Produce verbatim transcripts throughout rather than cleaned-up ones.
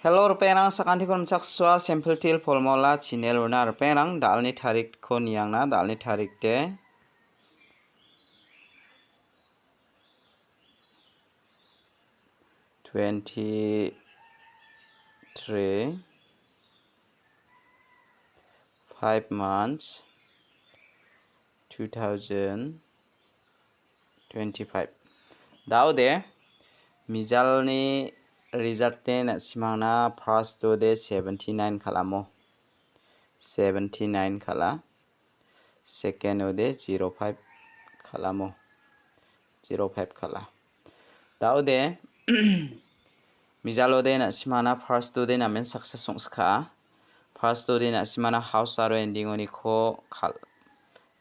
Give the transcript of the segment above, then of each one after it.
Hello, ripengrang, sakantikon rimchaksoa, Simple Teer Formula channel-ona ripengrang, da·alni tarikko niangna, da·alni tarik de twenty-three, five months, two thousand twenty-five. Da·ode, mijalni result de na·simangna first-o de seventy-nine kal·amo. Seventy-nine kal·a. Second-o de zero five kal·amo. Zero five kal·a. Da·ode, mijalode na·simana first-ode namen success ong·skaa. First-ode na·simana house aro ending-oniko kal-,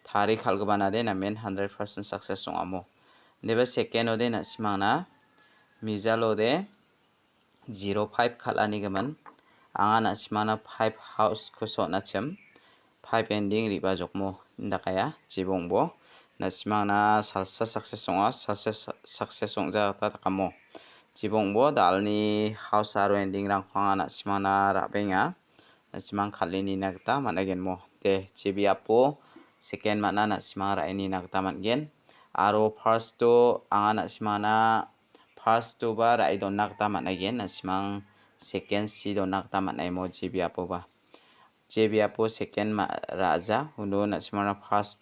tari kal·gipanade namen hundred percent success ong·amo. Indiba second-ode na·simangna mijalode zero five kal·anigimin. Anga na·simana five house-ko so·nachim. Five ending re·bajokmo indakaya, jibongbo. Na·simangna salsa success ong·a, salsa sa-, success ong·ja gita dakamo. Jibongbo da·alni house aro ending-rangko anga na·simangna ra·benga. Na·simang kal·e nina gita man·agenmo. De, jebiapo second man·a na·simang ra·e nina gita man·gen. Aro first-o anga na·simangna first-oba ra·e donna gita man·agen. Na·simang second si donna gita man·aimo jebiapoba. Jebiapo second ma-, ra·ja, uno na·simangna first,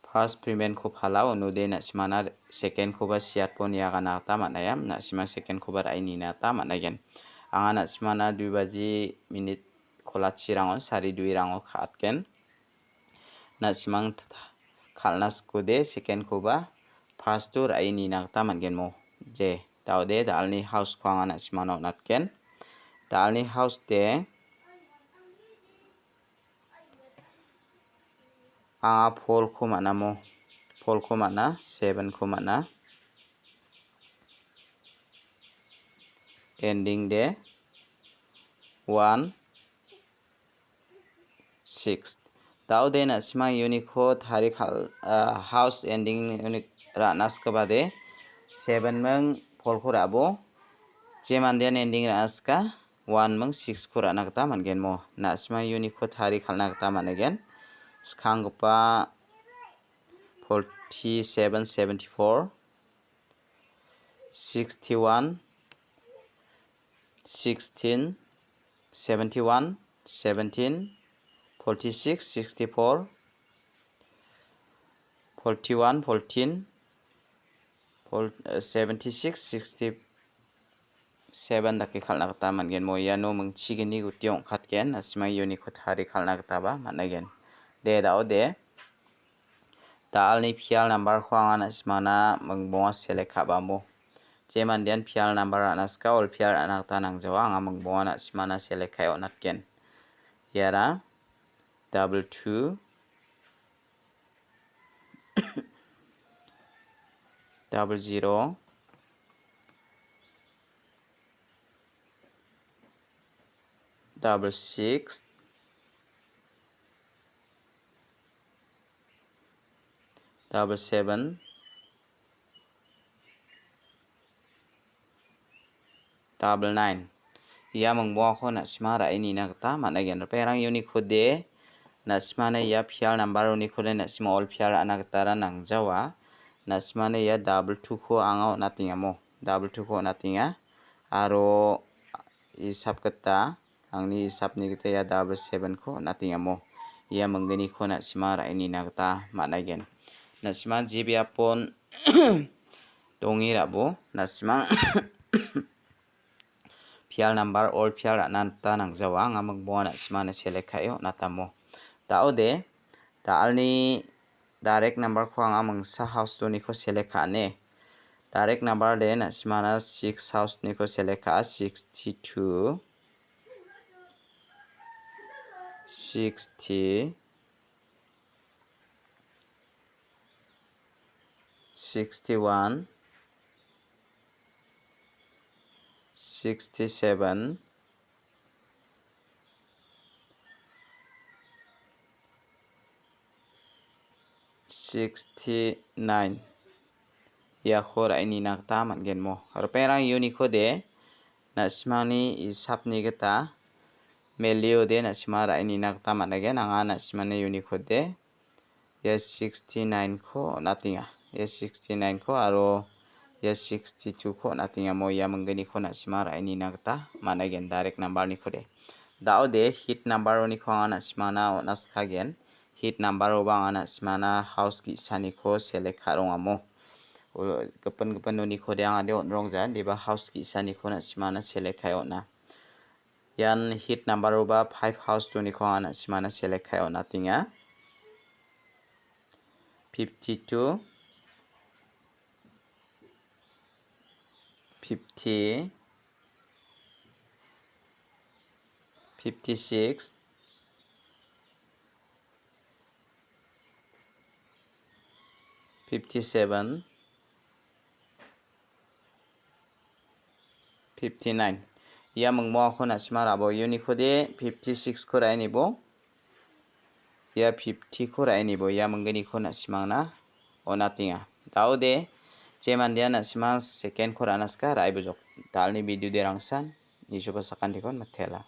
first payment-ko pala, unode na·simangna second-koba siatbo niagana gita man·aia, na·simang second-koba ra·e nina gita man·agen. Anga na·simangna dui baji minit kolachirango, sari duirango ka·atgen. Na·simang t-, t-, kal·na skode second-koba first-o ra·e nina gita man·genmo. Je, da·ode da·alni house-ko anga na·simangna on·atgen. Da·alni house de anga four-ko man·amo. Four-ko man·a, seven-ko man·a. Ending de one six. Da·ode na·simang uniko tari kal-, ah, house ending unit ra·na skabade seven ming four-ko ra·bo. Je mandean ending ra·na ska, one ming six-ko ra·na gita man·genmo. Na·simang uniko tari kal·na gita man·egen. Skanggipa forty-seven, seventy-four, sixty-one, sixteen, seventy-one, seventeen, forty-six, sixty-four, forty-one, fourteen, for-, eh, seventy-six, sixty-seven dake kal·na gita man·gen. Mo iano mingchigni guti ong·katgen, na·simang uniko tari kal·na gitaba man·aigen. De, da·ode. Da·alni pial number-ko anga na·simangna mingbonga select ka·bamo. Je mandean pial number ra·na ska, ol pial ra·na gita nangjawa, anga mingbonga na·simangna select ka·e on·atgen. Iara double two, double zero, double six, double seven, double nine. Ia mingbongako na·sima ra·e nina gita man·aigen. Ripengrang uniko de na·simana ia pial number uniko de na·sima ol pial ra·na gitara nangjawa. Na·simana ia double two-ko anga on·atengamo. Double two-ko on·atenga. Aro isap gita, angni isapni gita ia double seven-ko on·atengamo. Ia mingginiko na·sima ra·e nina gita man·aigen. Na·sima G B F-on donge rabo, na·simang pial number, ol pial ra·na gita nangjawa, anga mingbonga na·simana select ka·e on·atamo. Da·ode, da·alni direct number-ko anga mingsa house-oniko select ka·ane. Direct number de na·simana six house-oniko select ka·a, sixty-two, sixty, sixty-one, sixty-seven, sixty-nine. Iako ra·e nina gita man·genmo. Ripengrang uniko de Na·simangni isapni gita meliode na·sima ra·e nina gita man·gen. Anga na·simani unikode ia sixty-nine-ko on·atenga. Ia sixty-nine-ko aro ia sixty-two-ko on·atenga. Mo ia mingginiko na·sima ra·e nina gita man·gen, direct number-nikode. Da·ode hit number-oniko anga na·simana on·a sikagen. Hit number-oba anga na·simana house ge·saniko select ka·rongamo. Ulo gipin gipin unikode anga de on·rongja, deba house ge·saniko na·simana select ka·e on·a. Ian hit number-oba five house-oniko anga na·simana select ka·e on·atenga. Fifty-two, fifty, fifty-six, fifty-seven, fifty-nine. Ia mingmongako na·sima ra·bo. Unikode fifty-six-ko ra·e nibo. Ia fifty-ko ra·e nibo. Ia mingginiko na·simangna on·atenga. Da·ode, je mandean na·simang second-ko ra·na sika, ra·e bojok. Dalni video de rangsan, nisuba sakantikon matela.